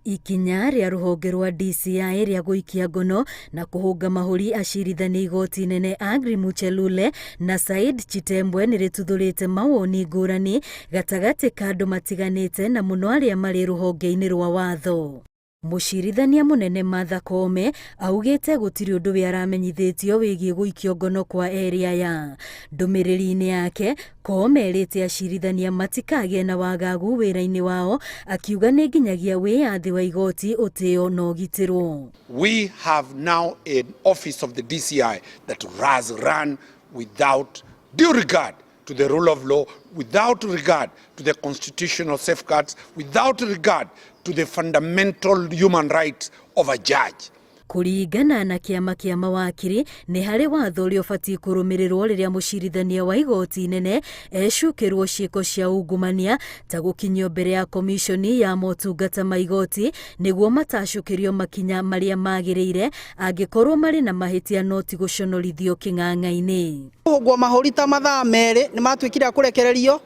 Ikinya rĩa rũhonge rwa DCI rĩa gũikia ngono na kũhũnga mahũri acirithania igoti inene Aggrey Muchelule na Said Chitembwe nĩ rĩtuthũrĩte mawoni ngũrani gatagatĩ ka andũ matiganĩte na mũno arĩa marĩ rũhonge-inĩ rwa watho. Mũcirithania mũnene Martha Koome augĩte gũtirĩ ũndũ we aramenyithĩtio wĩgiĩ gũikio ngono kwa erĩ aya. Ndũmĩrĩri-inĩ yake, Koome erĩte acirithania matikagĩe na wagagu wĩra-inĩ wao, akiuga nĩ nginyagia wĩyathi wa igoti ũtĩo na ũgitĩrwo. We have now an office of the DCI that has run without due regard to the rule of law, without regard to the constitutional safeguards, without regard to the fundamental human rights of a judge. Kũringana na kĩama kĩa mawakiri, nĩ harĩ watho ũrĩa ũbatiĩ kũrũmĩrĩrwo rĩrĩa mũcirithania wa igoti inene ecukĩrwo ciĩko cia ungumania ta gũkinyio mbere ya komiconi ya motungata ma igoti nĩguo matacũkĩrio makinya marĩa magĩrĩire angĩkorwo marĩ na mahĩtia no ti gũconorithio kĩng'ang'a-inĩ. Kũhũngwo mahũri ta mathaa merĩ nĩ matuĩkire a kũrekererio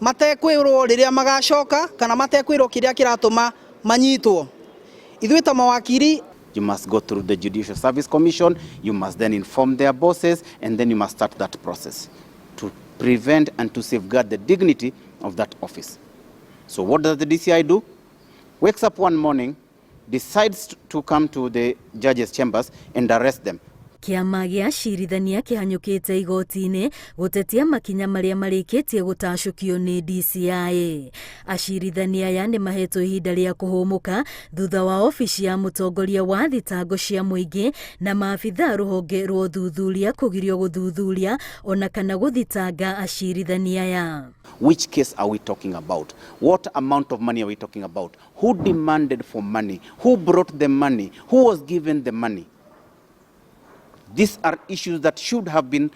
matekwĩrwo rĩrĩa magacoka kana matekwĩrwo kĩrĩa kĩratũma manyitwo. Ithuĩ ta mawakiri. You must go through the Judicial Service Commission, you must then inform their bosses, and then you must start that process to prevent and to safeguard the dignity of that office. So what does the DCI do? Wakes up one morning, decides to come to the judges' chambers and arrest them. Kĩama gĩa acirithania kĩhanyũkĩte igoti-inĩ gũtetia makinya marĩa marĩkĩtie gũtacũkio nĩ DCI. Acirithania aya nĩ mahetwo ihinda rĩa kũhũmũka thutha wa obici ya mũtongoria wa thitango cia mũingĩ na maabithaa rũhonge rwa ũthuthuria kũgirio gũthuthuria ona kana gũthitanga acirithania aya. Which case are we talking about? What amount of money are we talking about? Who demanded for money? Who brought the money? Who was given the money? These are issues that should have been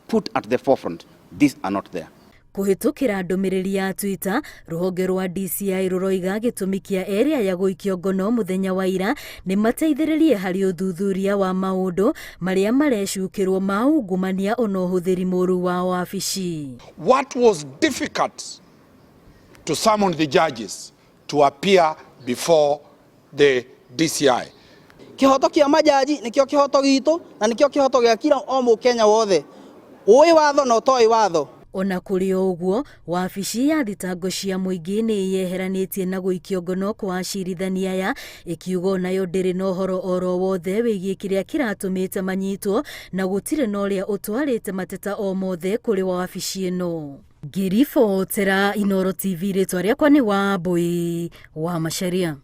put at the forefront. These are not there. Kũhĩtũkĩra ndũmĩrĩri ya Twitter, rũhonge rwa DCI rũroiga gĩtũmi kĩa erĩ aya gũikio ngono mũthenya wa ira nĩ mateithĩrĩrie harĩ ũthuthuria wa maũndũ marĩa marecukĩrwo ma ungumania ona ũhũthĩri mũru wa wabici. What was difficult to summon the judges to appear before the DCI? Kĩhoto kĩa majaji nĩkĩo kĩhoto gitũ na nĩkĩo kĩhoto gĩa kila o mũkenya wothe ũĩ watho na ũtoĩ watho. Ona kũrĩ o ũguo, wabici ya thitango cia mũingĩ nĩ ĩyeheranĩtie na gũikio ngono kwa acirithania aya, ĩkiuga onayo ndĩrĩ na ũhoro oro wothe wĩgiĩ kĩrĩa kĩratũmĩte manyitwo na gũtirĩ na ũrĩa ũtwarĩte mateta o mothe kũrĩ wabici ĩno. Ngĩribotera Inooro TV, rĩtwa rĩakwa nĩ Wambui wa Macharia.